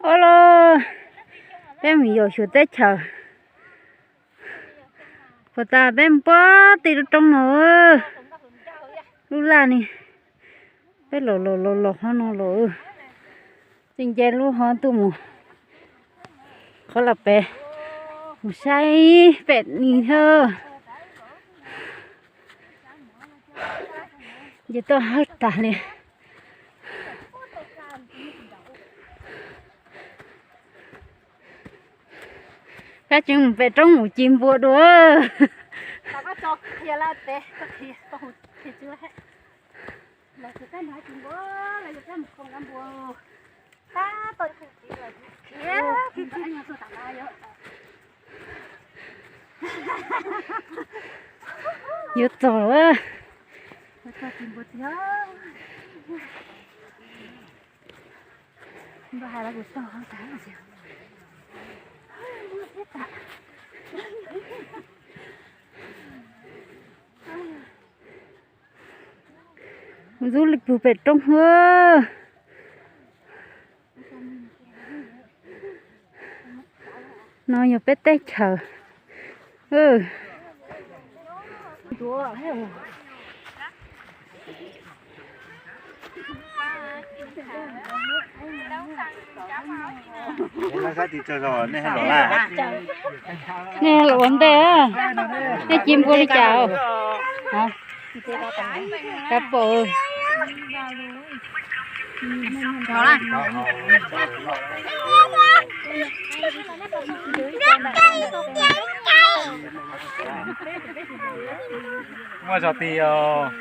Ua los peb mus yos xyuas teb chaws. Puag ta peb mus puag tim lub roob no, lub laj ni, peb los los los los qhov no los, txij nce lub qhov tuaj mus qhov lawm pem, mus saib pem ni thiab. Ces tuaj hawb tas li. Kab tseem mus pem roob mus ci npua dua. Yuav txog lawm. Ntxub li pug pem roob hwb. No yog peb teb chaws. Nej los ua ntej, nej ci npua li cas? Kav pom. Muaj zog ti os.